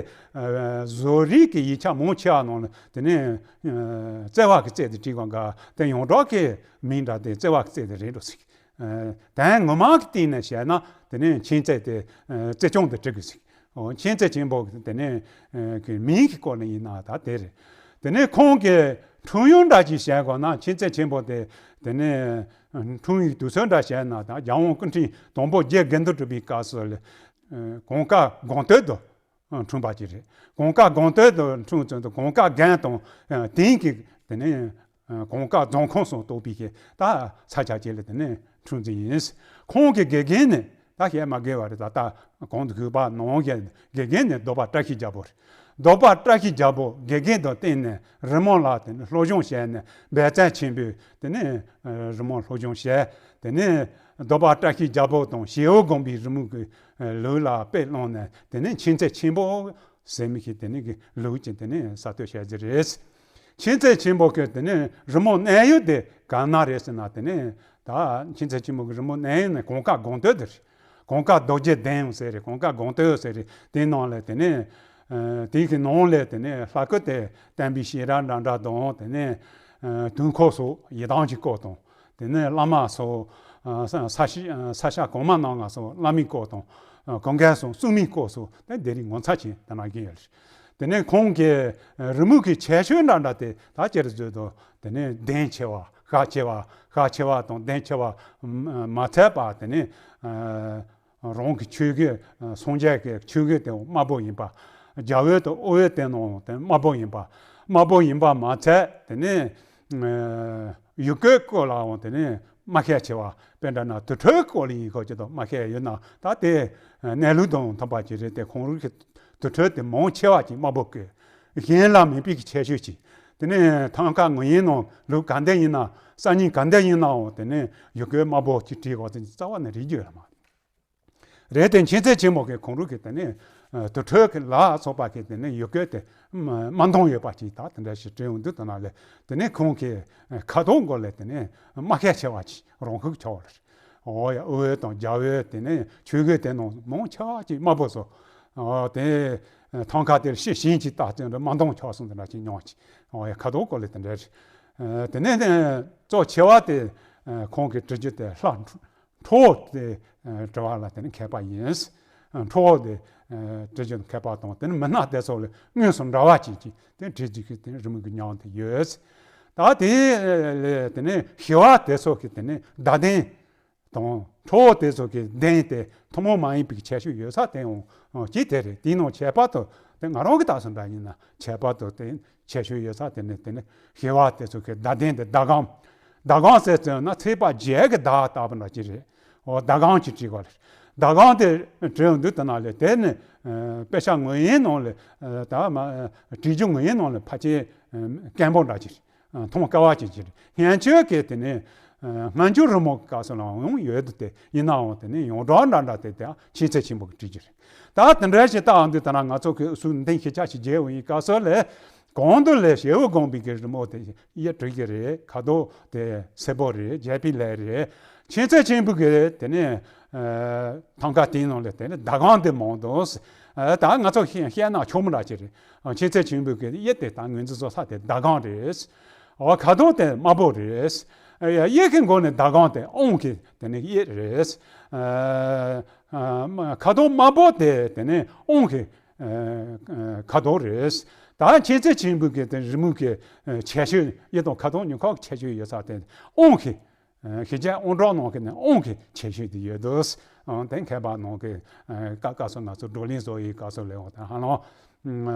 བཟོ་རིག་གི་ཡིག་ཆ་མང་ཆེ་བ་ནང་ལ་དེ་ནས་བརྩེ་བ་གི་བརྩེ་དེ་བྲིས་དགོས་འགའ། དེ་ཡོངས་གྲགས་ཀྱི་མིང་འདྲ་དེ་བརྩེ་བ་གི་བརྩེ་དེ་རེད་འགྲོ་ཟིག་དོན་ངོ་མ་གི་སྟེང་ནས་བཤད་ན་དེ་ནས་མཁྱེན་བརྩེ་དེ་བརྩེ་སྐྱོང་དེ་བྲིས་དགོས་ཟིག་འོ། མཁྱེན་བརྩེ་ཆེན་པོ་དེ་ནས་གི་མིང་གི་སྐོར་ནས་ཡིན་ན་ད་དེ་རེད། དེ་ནས་ཁོང་གི་འཁྲུངས་ཡུལ་འདྲ་ཅིག་བཤད་དགོས་ན། མཁྱེན་བརྩེ་ཆེན་པོ་དེ་དེ་ནས་འཁྲུངས་ཡུལ་དུས་ཚོད་འདྲ་བཤད་ན། ད་རྒྱལ་དབང་སྐུ་ཕྲེང་དང་པོ་རྗེ་དགེ་འདུན་གྲུབ་པའི་སྐབས་སུ་ལ་གོང་དཀར་དགོངས་སྟོད་དུ་འཁྲུངས་པ་ཅིག་རེད། གོང་དཀར་དགོངས་སྟོད་དུ་འཁྲུངས་ཚུན་དུ་གོང་དཀར་སྒང་དང་དེང་གི་དེ་ནས་གོང་དཀར་རྫོང་ཁོངས་སུ་གཏོགས་པའི་གི་ད་ས་ཆ་ཅིག་ལ་དེ་ནས་འཁྲུངས་རྒྱུ་ཡིན། ཁོང་གི་དགེ་རྒན་ནི་ད་བཤད་མ་དགོས་པ་རེད། ད་ལྟ་གོང་དུ་གོ་བ་ནང་བཞིན་དགེ་རྒན་ནི་གདོལ་པ་བཀྲ་ཤིས་རྒྱལ་པོ་རེད། གདོལ་པ་བཀྲ་ཤིས་རྒྱལ་པོ་དགེ་རྒན་དང་བསྟེན་ནས་རི་མོ་ལ་དེ་ནས་སློབ་སྦྱོང་བྱས་ནས་འབད་བརྩོན་ཆེན་པོས་དེ་ནས་རི་མོ་སློབ་སྦྱོང་བྱས། དེ་ནས་གདོལ་པ་བཀྲ་ཤིས་རྒྱལ་པོ་དང་ཞེའུ་དགོན་པའི་རི་མོ་གི་ལུགས་ལ་དཔེ་བླངས་ནས་དེ་ནས་མཁྱེན་བརྩེ་ཆེན་པོ་ཟེར་མི་ཞིག་དེ་ནས་གི་ལུགས་ཀྱི་དེ་ནས་གསར་གཏོད་བྱས་རྒྱུ་རེད། མཁྱེན་བརྩེ་ཆེན་པོ་གི་དེ་ནས་རི་མོ་གནང་ཡུལ་དེ་ག་ན་རེད་ཟེར་ན། དེ་ནས་ད་མཁྱེན་བརྩེ་ཆེན་པོ་གི་རི་མོ་གནང་ཡུལ་ནི་གོང་དཀར་དགོངས་སྟོད་དེ་རེད། གོང་དཀར་རྡོ་རྗེ་གདན་ཟེར་རེད། གོང་དཀར་དགོངས་སྟོད་ཟེར་རེད། དེའི་ནང་ལ་དེ་ནས་ཨ་དེའི་གི་ནང་ལ་དེ་ནས་ལྷ་སྐུ་དེ་བསྟན་པའི་ཤེས་རབ་འདྲ་འདྲ་དང་། དེ་ནས་ཨ་དུས་འཁོར་སོགས་ཡི་དམ་གྱི་སྐོར་དང་། དེ་ནས་བླ་མ་སོགས་ཨ་ས་ས་ཤི་ས་སྐྱ་གོང་མ་རྣམ་ལྔ་སོགས་བླ་མའི་སྐོར་དང་། ཨ་གང་གཱ་སོགས་སྲུང་མའི་སྐོར་སོགས་དེ་སྡེ་རིས་ངོ་མཚར་ཆེ་དེ་ནང་གི་ཡོད་རེད། དེ་ནས་ཁོང་གི་རི་མོ་གི་ཁྱད་ཆོས་འདྲ་འདྲ་དེ་ད་ཅི་རེད་ཟེར་དུས། དེ་ནས་གདེང་ཆེ་བ། ཤ་ཆེ་བ། ཤ་ཆེ་བ་དང་གདེང་ཆེ་བ་མ་ཚད་པ། དེ་ནས་ཨ་རང་གི་ཆོས་གོས། སངས་རྒྱས་ཀྱི་ཆོས་གོས་དེ་དམར་པོ་ཡིན་པ། རྒྱལ་པོ་དང་དབུ་བའི་སྟེང་ནང་དེ་དམར་པོ་ཡིན་པ། དམར་པོ་ཡིན་པ་མ་ཚད་དེ་ནས་ཨ་ཡུལ་སྐོར་སྐོར་ལའང་དེ་ནས་ དམའ་ཤོས་ཆེ་བ་དཔེ་འདྲ་ན་དུར་ཁྲོད་སྐོར་ལ་ཡིན་ཁོ་ཅི་དང་དམའ་ཤོས་ཡོད་ན་ད་དེ་གནས་ལུགས་དང་མཐུན་པ་ཅིག་རེད། དེ་ཁོང་རང་གི་དུར་ཁྲོད་དེ་མང་ཆེ་བ་ཅིག་དམར་པོ་བཀོད། གཞན་ལ་མེད་པའི་གི་ཁྱད་ཆོས་ཅིག་དེ་ནས་ཐང་ཀ་ངོས་ཡིན་ནང་ལུགས་ག་འདྲ་ཡིན་ན་ས་ཉིན་ག་འདྲ་ཡིན་ནའང་དེ་ནས་ཡུལ་སྐོར་དམར་པོ་ཅིག་བྲིས་དགོས་ཟེར་རྩ་བ་ནས་རིག་རྒྱུ་ཡོད་མ་རེད། དེ་མཁྱེན་བརྩེ་ཆེན་པོ་གིས་ཁོང་རང་གི་དེ་ནས་དུར་ཁྲོད་ཀྱི་ལ་སོགས་པ་གི་དེ་ནས་ཡུལ་སྐོར་དེ་མ་མཐོང་ཡོད་པ་ཅིག་ད་དེ་འདྲ་ཞིག་བྲིས་ཡོང་དུས་དེ་ན་ལས་དེ་ནས་ཁོང་གི་ཁ་དོག་སྐོར་ལས་དེ་ནས་དམར་ཤོས་ཆེ་བ་ཅིག་རང་ཤུགས་ཆགས་པ་རེད། འོ་ཡ་དབུས་དང་རྒྱ་བོད་དེ་ནས་ཆོས་གོས་དེ་ནང་མང་ཆེ་བ་ཅིག་དམར་པོ་བཟོ། འོ་དེ་ཐང་ཀ་དེར་ཤི་ཞིང་ཅིག་བཏགས་ཙང་ར་མ་མཐོང་ཆགས་སོང་དེ་འདྲ་ཅིག་མྱོང་ཅིག་འོ་ཡ་ཁ་དོག་སྐོར་ལས་དེ་འདྲ་རེད། དེ་ནས་གཙོ་ཆེ་བ་དེ་ཁོང་གིས་བྲི་རྒྱུ་དེ་ལྷ་ཁྲོ་བོ་དེ་བྲི་བ་ལ་དེ་ནི་མཁས་པ་ཡིན། ཁྲོ་བོ་དེ་བྲི་རྒྱུ་མཁས་པ་དང་དེ་ནི་མི་སྣ་དེ་ཚོ་ལ་དངོས་སུ་འདྲ་བ་ཅན་གྱི་དེ་བྲི་རྒྱུ་གི་དེ་རི་མོ་གི་ཉམས་དེ་ཡོད། ད་དེ་ལས་དེ་ནི་ཞི་བ་དེ་ཚོ་གི་དེ་ནི་བརྡ་ལྡན་དང་ཁྲོ་བོ་དེ་ཚོ་གི་གདན་དེ་ཐུན་མོང་མ་ཡིན་པའི་ཁྱད་ཆོས་ཡོད་ས་དེ་ཡང་ཅི་དེ་རེད། དེའི་ནང་ཁྱད་པར་དུ་དེ་ང་རང་གི་རྟགས་སུ་འདྲ་ཡིན་ན་ཁྱད་པར་དུ་དེ་ཁྱད་ཆོས་ཡོད་ས་དེ་ནི་དེ་ནི་ཞི་བ་དེ་ཚོ་གི་བརྡ་ལྡན་དེ་ཟླ་གམ། ཟླ་གམ་ཟེར་ཙམ་ན་ཚེས་པ་བརྒྱད་ཀྱི་ཟླ་ལྟ་བུ་འདྲ་ཅིག་རེད། འོ་ཟླ་གམ་ཅིག་བྲིས་པ་རེད། ཟླ་གམ་དེ་བྲིས་ཡོང་དུས་དེ་ན་ལས་དེ་ནི་དཔེ་ཆ་ངོས་ཡིན་ནང་ལས་ད་མ་བྲིས་རྒྱུ་ངོས་ཡིན་ནང་ལས་ཕལ་ཆེར་སྐམ་པོ་འདྲ་ཅིག་རེད། མཐོང་དཀའ་བ་ཅིག་ཅིག་རེད། སྔོན་ཆད་ཀྱི་དེ་ནི་སྔ་འགྱུར་རི་མོ་གི་སྐབས་སུ་ལའང་ཡོད་དེ་དེ་ཡིན་ནའང་དེ་ནི་ཡོངས་གྲགས་འདྲ་འདྲ་དེ་དེ་མཁྱེན་བརྩེ་ཆེན་པོ་གིས་བྲིས་རྒྱུ་རེད། ད་དེ་འདྲ་ཞིག་ལྟ་འོང་དུས་ད་ན་ང་ཚོ་གི་སུ་འདི་ཤེས་བྱ་ཞིག་བརྗེ་འོང་ཡི་སྐབས་སུ་ལས་གོང་དུ་ལས་ཞེ་བོ་དགོངས་པའི་གི་རི་མོ་དེ་ཡི་བྲིས་ཀྱི་རེད། ཁ་དོག་དེ་སེར་པོ་རེད། རྒྱས་པའི་ལས་རེད། མཁྱེན་བརྩེ་ཆེན་པོ་གི་དེ་ནི་ཐང་ཀ་དེའི་ནང་ལས་དེ་ནི་ཟླ་གམ་དེ་མང་དུ་ད་ང་ཚོ་ཤེས་ན་ཆོག་མི་འདྲ་ཅིག་རེད། མཁྱེན་བརྩེ་ཆེན་པོ་གི་ཡི་དེ་ད་ངོས་འཛིན་བཟོ་ས་དེ་ཟླ་གམ་རེད། འོ་ཁ་དོག་དེ་དམར་པོ་རེད། ཡི་གི་མགོ་ནས་ཟླ་གམ་དེ་དབང་གི་དེ་ནི་ཡི་རེད། ཁ་དོག་དམར་པོ་དེ་དེ་ནི་དབང་གི་ཁ་དོག་རེད། ད་མཁྱེན་བརྩེ་ཆེན་པོ་གི་དེ་རི་མོ་གི་ཁྱད་ཆོས་ཡི་དང་ཁ་དོག་གཉིས་ཀ་ཁྱད་ཆོས་ཡོད་ས་དེ་དབང་གི་ཤེས་བྱ་དབང་གྲགས་ནང་གི་ནི་དབང་གི་ཁྱད་ཆོས་དེ་ཡོད་དོ། དེ་མཁས་པ་ནང་གི་སྐབས་སྐབས་སུ་ང་ཚོ་བགྲོ་གླེང་བཟོ་ཡི་སྐབས་སུ་ལས་འོང་དེ་ཧ་ལམ་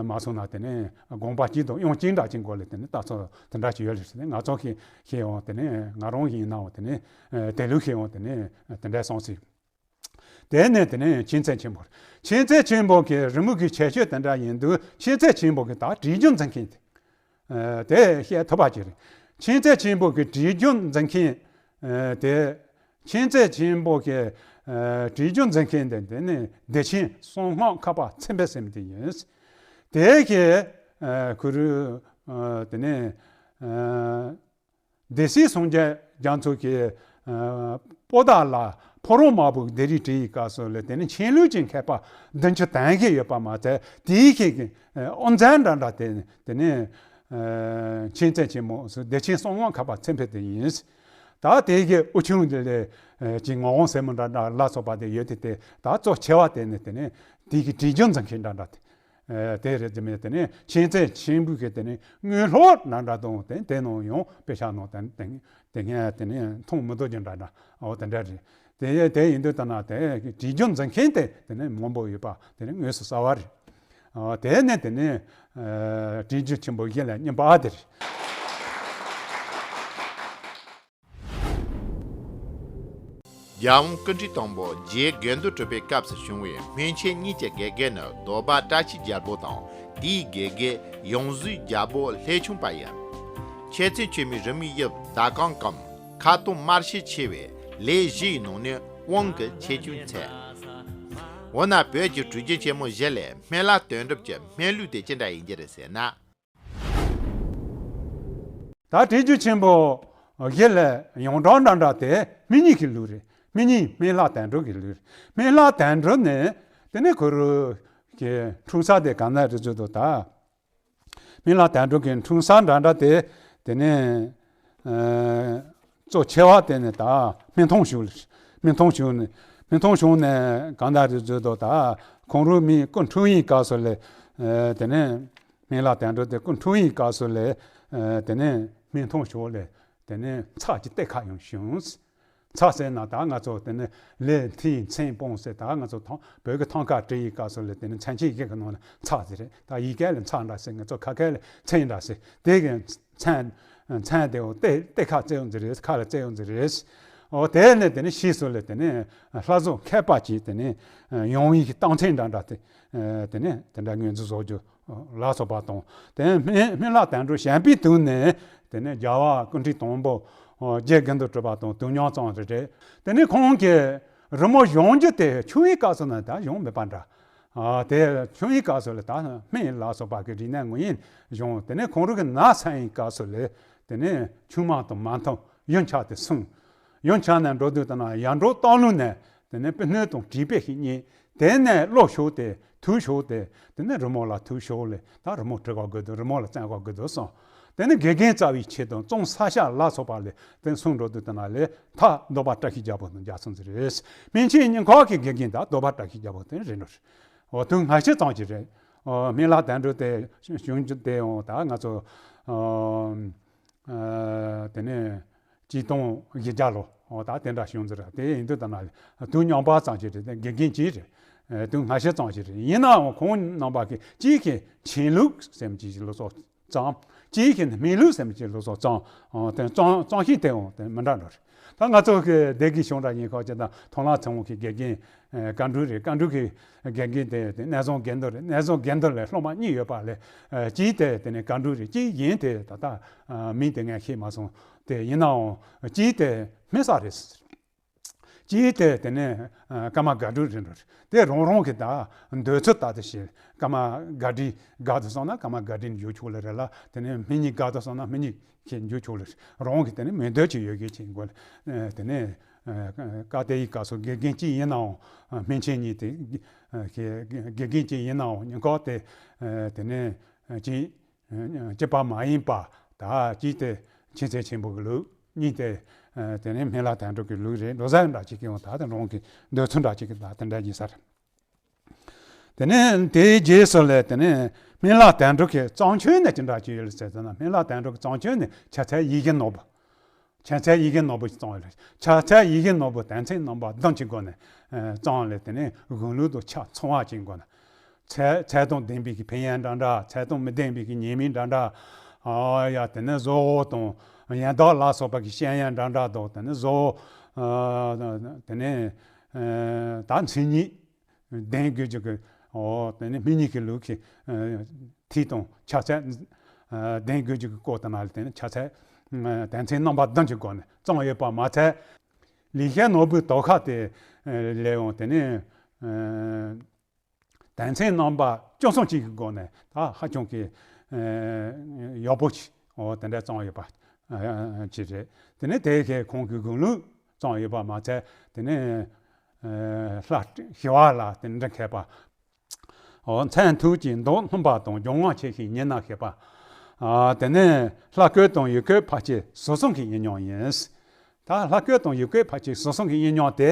མ་སོང་ན་དེ་ནི་དགོངས་པ་གཅིག་དང་དབྱངས་གཅིག་འདྲ་ཅིག་མགོ་ལས་དེ་ནི་ལྟ་ཚུལ་དེ་འདྲ་ཅིག་ཡོད་རེད། ང་ཚོ་གི་ཤེས་འོང་དེ་ནི་ང་རང་ཡིན་ནའང་དེ་ནི་དེ་ལུགས་ཤེས་འོང་དེ་ནི་དེ་འདྲ་སོང་ཟིག་དེ་ནས་དེ་ནས་མཁྱེན་བརྩེ་ཆེན་པོ། མཁྱེན་བརྩེ་ཆེན་པོ་གི་རི་མོ་གི་ཁྱད་ཆོས་དེ་འདྲ་ཡིན་དུས་མཁྱེན་བརྩེ་ཆེན་པོ་གི་ད་བྲིས་རྒྱུ་མཛད་མཁན་དེ་དེ་བཤད་ཐུབ་པ་ཅིག་རེད། མཁྱེན་བརྩེ་ཆེན་པོ་གི་བྲིས་རྒྱུ་མཛད་མཁན་དེ་མཁྱེན་བརྩེ་ཆེན་པོ་གི་བྲིས་རྒྱུ་མཛད་མཁན་དེ་དེ་ནས་བདེ་ཆེན་གསང་སྔགས་མཁས་པ་ཚེ་འཕེལ་ཟེར་མི་དེ་ཡིན། དེ་གི་ཁུ་རུ་དེ་ནས་སྡེ་སྲིད་སངས་རྒྱས་རྒྱ་མཚོ་གིས་པོ་ཏཱ་ལ་ཕོ་བྲང་དམར་པོའི་སྡེ་རིས་བྲིས་ཡི་སྐབས་སུ་ལས་དེ་ནི་མཁྱེན་ལུགས་ཀྱི་མཁས་པ་བདུན་ཅུ་དོན་བརྒྱད་ཡོད་པ་མ་ཚད་དེའི་ཁྱེད་ཀྱི་དབུ་མཛད་འདྲ་འདྲ་དེ་དེ་ནི་མཁྱེན་བརྩེ་ཆེན་མོ་སུ་བདེ་ཆེན་གསང་སྔགས་མཁས་པ་ཚེ་འཕེལ་དེ་ཡིན། ད་དེ་གི་དབུ་ཆུང་དེ་ལས་ཀྱི་ངག་དབང་ཟེར་མི་འདྲ་འདྲ་ལ་སོགས་པ་དེ་ཡོད་དེ་དེ་ད་གཙོ་ཆེ་བ་དེ་ནི་དེ་ནི་དེ་གི་བྲིས་རྒྱུ་མཛད་མཁན་འདྲ་འདྲ་དེ། དེ་རེད་དེ་མེད་དེ་ནི་མཁྱེན་བརྩེ་ཆེན་པོའི་གི་དེ་ནི་དངོས་སློབ་ན་འདྲ་དང་དེ་དེ་ནང་ཡང་དཔེ་ཆ་ནང་དེ་དེ་དེ་ངས་དེ་ནི་མཐོང་མི་འདུག་རྒྱུ་འདྲ་འདྲ་འོ་དེ་འདྲ་རེད། དེ་དེ་ཡིན་དུས་ད་ན་དེ་བྲིས་རྒྱུ་མཛད་མཁན་དེ་དེ་ནི་མང་པོ་ཡོད་པ་དེ་ནི་དངོས་སུ་གསལ་བ་རེད། དེ་ནི་དེ་ནི་བྲིས་རྒྱུ་ཆེན་པོ་བཞི་ལས་གཉིས་པ་དེ་རེད། རྒྱལ་དབང་སྐུ་ཕྲེང་དང་པོ་རྗེ་དགེ་འདུན་གྲུབ་པའི་སྐབས་སུ་བྱུང་བའི་སྨན་ཆེན་གཉིས་ཀྱི་དགེ་རྒན་ནི་རྡོ་སྦ་བཀྲ་ཤིས་རྒྱལ་པོ་དང་དེའི་དགེ་རྒན་ཡང་ཟུའི་རྒྱལ་པོ་ལྷས་ཆུང་པ་ཡིན། ཆེ་ཚན་ཆེན་མོའི་རི་མོའི་དབྱིབས་ཟླ་གམ་གམ་ཁ་དོག་དམར་ཤོས་ཆེ་བས་ལས་བཞི་ཡི་ནང་ནས་དབང་གི་ཆེ་ཆུང་ཚད། འོ་ན་བོད་ཀྱི་བྲིས་རྒྱུན་ཆེན་མོ་བཞི་ལས་སྨན་བླ་དོན་གྲུབ་ཀྱི་སྨན་ལུགས་དེ་ཅི་འདྲ་ཡིན་གྱི་རེད་ཟེར་ན། ད་བྲིས་རྒྱུན་ཆེན་པོ་བཞི་ལས་ཡོངས་གྲགས་འདྲ་འདྲ་དེ་སྨན་གཉིས་ཀྱི་ལུགས་རེད། སྨན་གཉིས་སྨན་བླ་དོན་གྲུབ་ཀྱི་ལུགས་རེད། སྨན་བླ་དོན་གྲུབ་ནི་དེ་ནི་ཁོ་རང་གི་འཁྲུངས་ས་དེ་གང་ན་རེད་ཟེར་དུས་ད། སྨན་བླ་དོན་གྲུབ་ཀྱི་འཁྲུངས་ས་འདྲ་འདྲ་དེ་དེ་ནི་གཙོ་ཆེ་བ་དེ་ནི་ད་སྨན་ཐང་གཞུང་ལ་སྨན་ཐང་གཞུང་ནས་སྨན་ཐང་གཞུང་ནས་གང་ལྟར་རེད་ཟེར་དུས་ད་ཁོང་རང་མི་སྐུ་འཁྲུངས་ཡིན་སྐབས་སུ་ལས་དེ་ནི་སྨན་བླ་དོན་གྲུབ་དེ་སྐུ་འཁྲུངས་ཡིན་སྐབས་སུ་ལས་དེ་ནི་སྨན་ཐང་གཞུང་ལས་དེ་ནི་ཚྭ་གྱི་གཏེར་ཁ་ཡང་བྱུང་། ཚྭ་ཟེར་ན་ད་ང་ཚོ་དེ་ནི་ལས་མཐིལ་མཚན་དཔངས་ཟེར་ད་ང་ཚོ་ཐང་བོད་ཀྱི་ཐང་ཀ་བྲིས་ཡི་སྐབས་སུ་ལས་དེ་ནི་མཚན་ཆེན་ཡི་གེ་གི་ནང་ལ་ཚྭ་ཟེར་རེད། ད་ཡི་གེ་ལ་ཚྭ་འདྲ་ཟེར། ང་ཚོ་ཁ་སྐད་ལ་མཚན་འདྲ་ཟེར། དེ་གི་མཚན་མཚན་དེ་འོ་གཏེར་གཏེར་ཁ་བཙལ་ཡོང་ཟེར་རེད། ཁ་ལ་བཙལ་ཡོང་ཟེར་རེད། འོ་དེ་ནས་དེ་ནས་ཕྱིས་སུ་ལ་དེ་ནས་ལྷ་བཟོ་མཁས་པ་གྱིས་དེ་ནས་ཡོང་བའི་གི་རྟགས་མཚན་འདྲ་འདྲ་དེ་དེ་ནས་དེ་འདྲ་ངོས་འཛིན་བཟོ་རྒྱུ་ལ་སོགས་པ་དང་། དེ་ནས་སྨན་སྨན་བླ་དོན་གྲུབ་བྱམས་པའི་དུས་ནས་དེ་ནས་རྒྱལ་བ་སྐུ་ཕྲེང་དང་པོ་རྗེ་དགེ་འདུན་གྲུབ་པ་དང་དུས་མཉམ་ཙམ་རེད། དེ་ནས་ཁོང་གི་རི་མོ་བྱུང་རྒྱུ་དེ་ཆུང་བའི་སྐབས་སུ་ན་ད་བྱུང་མེད་པ་འདྲ། ཨ་དེ་ཆུང་བའི་སྐབས་སུ་ལ་ད་སྨན་ལ་སོགས་པ་གི་རིག་གནས་ངོས་ཡིན་བྱུང་། དེ་ནས་ཁོང་རང་གི་ན་ཚ་བའི་སྐབས་སུ་ལ་དེ་ནས་ཆུང་མ་དང་མ་མཐུན་ཡུན་ཆད་དེ་སོང་། ཡུན་ཆད་ནས་འགྲོ་དུས་ད་ན་ཡར་འབྲོག་སྟག་ལུང་ནས་དེ་ནས་པི་སྣོད་དང་བྲིས་དཔེ་ཞིག་རྙེད། དེ་ནས་བློ་ཞུགས་ཏེ་ཐུགས་ཞུགས་ཏེ་དེ་ནས་རི་མོ་ལ་ཐུགས་ཞུགས་ལས་ད་རི་མོ་བྲི་ག་དགོས་འདུག་རི་མོ་ལ་བཙན་ག་དགོས་འདུག་གསུངས། དེ་ནས་དགེ་རྒན་རྩ་བའི་ཆེད་དུ་གཙང་ས་སྐྱ་ལ་སོགས་པ་ལས་དེ་སོང་འགྲོ་དུས་ད་ན་ལས་ད་རྡོ་སྦ་བཀྲ་ཤིས་རྒྱལ་པོ་དང་རྒྱལ་མཚན་ཟེར་རེད། སྨན་ཆེན་གཉིས་ཁག་གི་དགེ་རྒན་ད་རྡོ་སྦ་བཀྲ་ཤིས་རྒྱལ་པོ་དེ་རེད་འགྲོ། འོ་དུས་སྔ་ཕྱི་ཙམ་ཅིག་རེད། འོ་སྨན་བླ་དོན་གྲུབ་དེ་བྱུང་རྒྱུ་དེ་འོ་ད་ང་ཚོ་ཨ་ཨ་དེ་ནས་གཅིག་སྟོང་བཞི་བརྒྱ་ལོ་འོ་ད་དེ་འདྲ་བྱུང་ཟེར། དེ་ཡིན་དུས་ད་ན་དུས་མཉམ་པ་ཙམ་ཅིག་རེད། དེ་དགེ་རྒན་གཅིག་རེད། དུས་སྔ་ཕྱི་ཙམ་ཅིག་རེད། ཡིན་ནའང་ཁོང་རྣམ་པ་གི་གཅིག་གིས་ཆོས་ལུགས་སེམས་ཀྱི་སློབ་གསོ་བརྩམས། གཅིག་གིས་ནི་སྨན་ལུགས་སེམས་ཀྱི་སློབ་གསོ་བརྩམས། དེ་བརྩམས་བརྩམས་ཤིང་དེ་འོང་དེ་མི་འདྲ་འགྲོ་རེད། ད་ང་ཚོ་གི་སྡེ་དགེ་གཞུང་གྲྭ་ཉེན་ཁ་ཅན་དང་མཐོང་ལམ་ཚེ་དབང་གི་དགེ་རྒན་བཀའ་འགྲུལ་རེད། བཀའ་འགྲུལ་གི་དགེ་རྒན་དེ་དེ་གནས་བཟང་དགེ་འདུན་རེད། གནས་བཟང་དགེ་འདུན་ལས་སློབ་མ་གཉིས་ཡོད་པ་ལས་གཅིག་དེ་དེ་ནས་བཀའ་འགྲུལ་རེད། གཅིག་གཞན་དེ་ད་ལྟ་མིང་དེ་ངས་ཤེས་མ་སོང་། དེ་ཡིན་ནའང་གཅིག་དེ་སྨན་ཟས་རེད། གཅིག་དེ་དེ་ནས་ཨ་ཀརྨ་དགའ་སྒྲོན་རེད་འགྲོ། དེ་རང་རང་གི་ད་འདོད་ཚུལ་ལྟར་དུ་བྱེད། ཀརྨ་དགའ་སྒྲོན་དགའ་དུ་སོང་ན་ཀརྨ་དགའ་སྒྲོན་བསྒྱུར་ཆོག་ལེ་རེད་ལ། དེ་ནས་སྨན་གཉིས་དགའ་དུ་སོང་ན་སྨན་གཉིས་ཁྱེད་བསྒྱུར་ཆོག་ལེ། རང་གི་དེ་ནས་མི་འདོད་ཀྱི་ཡོད་གི་ཅིག་དགོས་ལེ། དེ་ནས་ཨ་སྐབས་དེ་ཡི་སྐབས་སུ་དགེ་རྒན་གཅིག་ཡིན་ནའང་སྨན་ཆེན་གཉིས་དེ་ཨ་དགེ་རྒན་གཅིག་ཡིན་ནའང་ཉེན་ཁ་དེ་ཨ་དེ་ནས་ཨ་གཅིག་གཅིག་པ་མ་ཡིན་པ། ད་གཅིག་དེ་མཁྱེན་བརྩེ་ཆེན་པོ་གི་ལུགས། གཉིས་དེ་ཨ་དེ་ནས་སྨན་བླ་དོན་གྲུབ་ཀྱི་ལུགས་རེད། འགྲོ་ས་འདྲ་གཅིག་གི་འོང་ད་དེ་རང་གི་འདོད་ཚུལ་འདྲ་གཅིག་གི་ད་དེ་འདྲ་ཡིན་ས་རེད། དེ་ནས་དེའི་རྗེས་སུ་ལས་དེ་ནས་སྨན་བླ་དོན་གྲུབ་ཀྱི་བརྩམས་ཆོས་ནས་ཅི་འདྲ་གཅིག་ཡོད་ལ་ཟེར་ཙམ་ན། སྨན་བླ་དོན་གྲུབ་ཀྱི་བརྩམས་ཆོས་ནས་ཕྱག་འཚལ་ཡི་གེ་ནོར་བུ། ཕྱག་འཚལ་ཡི་གེ་ནོར་བུ་ཞིག་བརྩམས་ཡོད་རེད། ཕྱག་འཚལ་ཡི་གེ་ནོར་བུ་དོན་ཚན་རྣམ་པ་བདུན་གྱི་སྒོ་ནས་ཨ་བརྩམས་ལས་དེ་ནས་དགུང་ལོ་དང་ཆ་ཚང་བ་ཅན་སྒོ་ནས། ཚད་ཚད་དང་ལྡན་པའི་གི་ཕན་ཡོན་འདྲ་འདྲ། ཚད་དང་མི་ལྡན་པའི་གི་ཉེས་དམིགས་འདྲ་འདྲ། ཨ་ཡ་དེ་ནས་བཟོ་བོ་དང་ཡན་དག་ལ་སོགས་པ་གི་ཤེས་ཡོན་འདྲ་འདྲ་དང་། དེ་ནས་བཟོ་བོ་ཨ་དེ་ནས་ཨ་ད་མཚན་ཉིད་ལྡན་དགོས་ཀྱི་གི་འོ་དེ་ནས་སྨན་གཉིས་ཀྱི་ལུགས་ཀྱི་ཨ་ཐིག་དང་ཕྱག་འཚལ་ཨ་ལྡན་དགོས་ཀྱི་གི་སྐོར་དེ་ན་ལ་དེ་ནས་ཕྱག་འཚལ་ཨ་དོན་ཚན་རྣམ་པ་བདུན་གྱི་སྒོ་ནས་བརྩམས་ཡོད་པ་མ་ཚད། ལེགས་བཤད་ནོར་བུའི་དོ་ཁ་དེ་ཨ་ལས་འོང་དེ་ནས་ཨ་དོན་ཚན་རྣམ་པ་བཅུ་གསུམ་གཅིག་གི་སྒོ་ནས་ད་ཧ་ཅང་གི་ཨ་ཡག་པོ་ཅིག་འོ་དེ་འདྲ་བརྩམས་ཡོད་པ་ཨ་ཅིག་རེད། དེ་ནས་དེ་གའི་ཁོང་གི་དགུང་ལོ་བརྩམས་ཡོད་པ་མ་ཚད། དེ་ནས་ཨ་ལྷ་ཞི་བ་ལྷ་དེ་འདྲ་མཁས་པ། འོ་མཚན་ཐུགས་ཀྱི་མདོ་སྣོན་པ་དང་། སྦྱོར་དབང་ཆེ་ཞིང་ཉེར་ལྔ་བཤད་པ། ཨ་དེ་ནས་ལྷ་བཀོད་དང་ཡུལ་བཀོད་ཕལ་ཆེར་ཟུར་གསུམ་གྱི་དབྱེ་བསྙོན་ཡིན། ད་ལྷ་བཀོད་དང་ཡུལ་བཀོད་ཕལ་ཆེར་ཟུར་གསུམ་གྱི་དབྱེ་བསྙོན་དེ།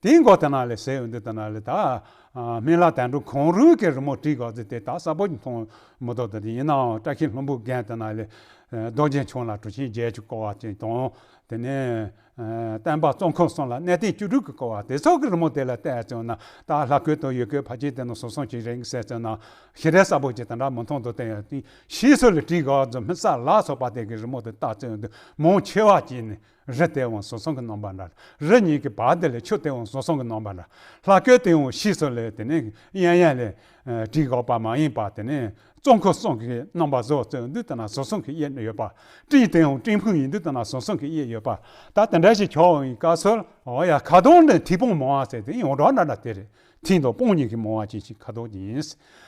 དེའི་མགོ་དེ་ན་ལས་ཟེར་ཡོང་དུས་དེ་ན་ལས་ད་ཨ་སྨན་བླ་དོན་གྲུབ་ཁོང་རང་གི་རི་མོ་བྲིས་དགོས་ཚུལ་དེ་ད་གསལ་པོ་མཐོང་མི་ཐུབ། དེ་ཡིན་ནའང་བཀྲ་ཤིས་ལྷུན་པོའི་རྒྱན་དེ་ན་ལས་ཨ་རྡོ་རྗེ་འཆང་ལ་གྲུབ་ཆེན་བརྒྱད་ཅུ་བསྐོར་བ་ཅན་དང་། དེ་ནས་ཨ་བསྟན་པ་གཙོ་འཁོར་གསུམ་ལ་གནས་བརྟན་བཅུ་དྲུག་གི་བསྐོར་བ་དེ་ཚོ་གི་རི་མོ་དེ་ལ་བལྟས་ཙང་ན། ད་ལྷ་བཀོད་དང་ཡུལ་བཀོད་ཕལ་ཆེར་དེ་ནི་ཟུར་གསུམ་ཅིག་རེད་ཟེར་ཙང་ན། ཞེ་དྲག་གསལ་པོ་ཅིག་དེ་འདྲ་མི་མཐོང་དུ་བསྟན་ཡོད་དེ། ཕྱིས་སུ་ལ་བྲིས་དགོས་ཚུལ་སྨིན་ས་ལ་སོགས་པ་དེ་གི་རི་མོ་དེ་བལྟས་ཙང་དུ་མང་ཆེ་བ་ཅིག་ནི་རི་དེའང་ཟུར་གསུམ་གྱི་རྣམ་པ་འདྲ། རི་གཉིས་ཀྱི་བར་དེ་ལ་ཆུ་དེའང་ཟུར་གསུམ་གྱི་རྣམ་པ་འདྲ། ལྷ་བཀོད་དེའང་ཕྱིས་སུ་ལ་དེ་ནི་གཡས་གཡོན་ལ་ཨ་བྲིས་དགོས་པ་མ་ཡིན་པ། དེ་ནི་གཙོ་འཁོར་གསུམ་གྱི་རྣམ་པ་བཟོ་ཙང་དུ་དེ་ན་ཟུར་གསུམ་གྱི་དབྱེ་ཡོད་པ། སྤྲིན་དེའང་སྤྲིན་ཕུང་ཡིན་དུས་དེ་ན་ཟུར་གསུམ་གྱི་དབྱེ་ཡོད་པ། ད་དེ་འདྲ་ཞིག་ཆགས་ཡོང་བའི་སྐབས་སུ། འོ་ཡ་ཁ་དོག་འདི་ཐིག་སྤང་མང་བ་ཟེར་དེ་ཡང་འདྲ་འདྲ་འདྲ་དེ་རེད། ཐིག་དང་སྤང་གཉིས་ཀྱི་མང་བ་ཅན་ཞིག་ཁ་དོག་ཅིག་ཡིན།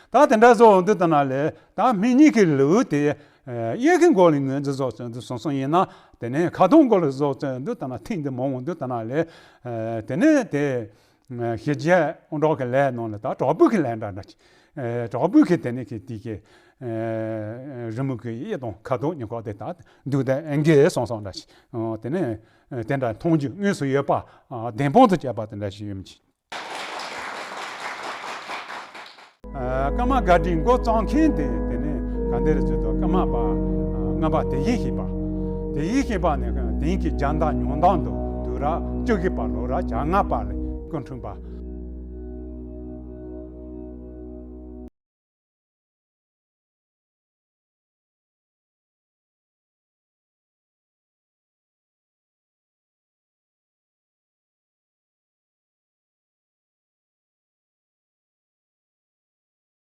ད་དེ་འདྲ་བཟོ་འོང་དུས་དེ་ན་ལས་ད་སྨན་གཉིས་ཀྱི་ལུགས་དེ་ཨ་དབྱེ་གི་མགོ་ལ་ངོས་འཛིན་བཟོ་ཙང་དུ་ཟུར་གསུམ་ཡིན་ན། དེ་ནས་ཁ་དོག་མགོ་ལ་བཟོ་ཙང་དུ་དེ་ན་ཐིག་འདི་མང་འོང་དུས་དེ་ན་ལས་ཨ་དེ་ནས་དེ་ཞི་རྒྱས་དབང་དྲག་གི་ལས་ནང་ལ་ད་དྲག་པོའི་གི་ལས་འདྲ་འདྲ་ཅིག་ཨ་དྲག་པོའི་གི་དེ་ནས་གི་དེ་གི་ཨ་རི་མོ་གི་དབྱེ་དང་ཁ་དོག་གཉིས་ཀ་དེ་ད་འདུག་དེ་ཨེ་འགའི་སོང་སོང་འདྲ་ཅིག་ཨ་དེ་ནས་ཨ་དེ་འདྲ་མཐོང་རྒྱུ་དངོས་སུ་ཡོད་པ། ཨ་བདེན་དཔང་དུ་བྱས་པ་དེ་འདྲ་ཞིག་ཡོད་མི་ཅིག་ཨ་ཀརྨ་དགའ་སྒྲོན་འགོ་བརྩམས་མཁན་དེ་དེ་ནས་ག་འདིར་བརྗོད་དོ། ཀརྨ་པ་ཨ་ལྔ་པ་དེ་བཞིན་གཤེགས་པ། དེ་བཞིན་གཤེགས་པ་ནས་དེང་གི་རྒྱལ་ཟླ་ཉང་ཟླ་དུ་དུས་རབས་བཅུ་བཞི་པ་ལོ་རབས་བཅོ་ལྔ་པ་ལ་སྐུ་འཁྲུངས་པ།